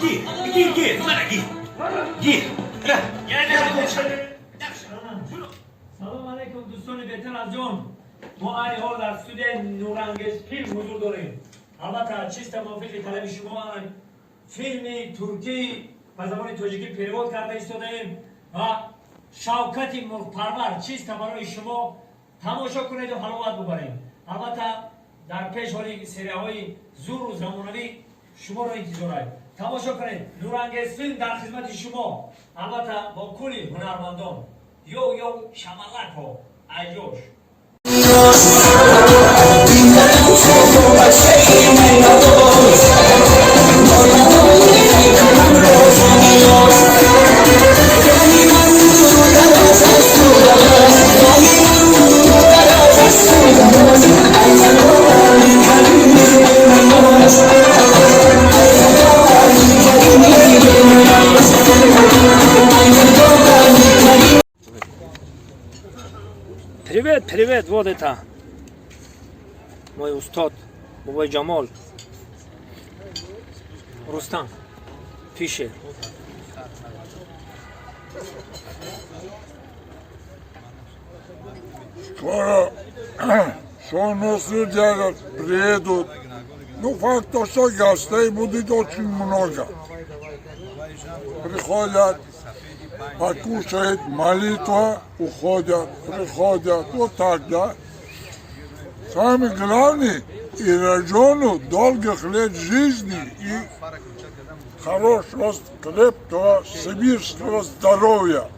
Гир, гир, гир, мана гир. Гир. Салом алейкум, дӯстони беҳтар аз ҷон. Мо айни ҳол дар студияи Нурангез Филм ҳузур дорем. Албатта, чиста мувофиқи талаби шумо филми туркӣ ба забони тоҷикӣ перевод карда истодаем ва Шавкати мурғпарвар чиста барои шумо тамошо кунеду ҳаловат бубаред. Албатта, дар пеш ҳоли серияҳои зуру замонавӣ шуморо интизорад. Тамошо кунед, Нурангез Филм дар хизмати шумо, албатта, бо кулли ҳунармандон. Ё ё шамалакҳо айёш. Привет, привет, вот это мой устод, бобои Ҷамол, Рустам Фишер. Скоро что у нас люди приедут. Ну, факт то, что гостей будет очень много. Приходят, покушают, молитва, уходят, приходят. Вот так, да. Самое главное, и району долгих лет жизни и хорошего, крепкого сибирского здоровья.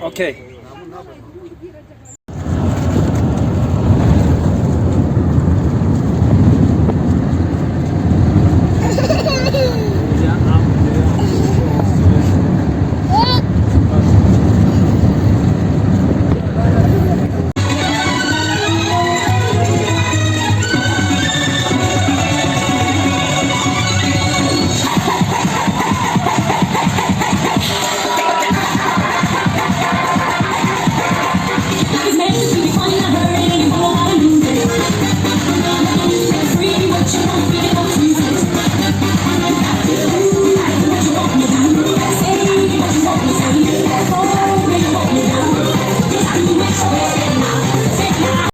Окей.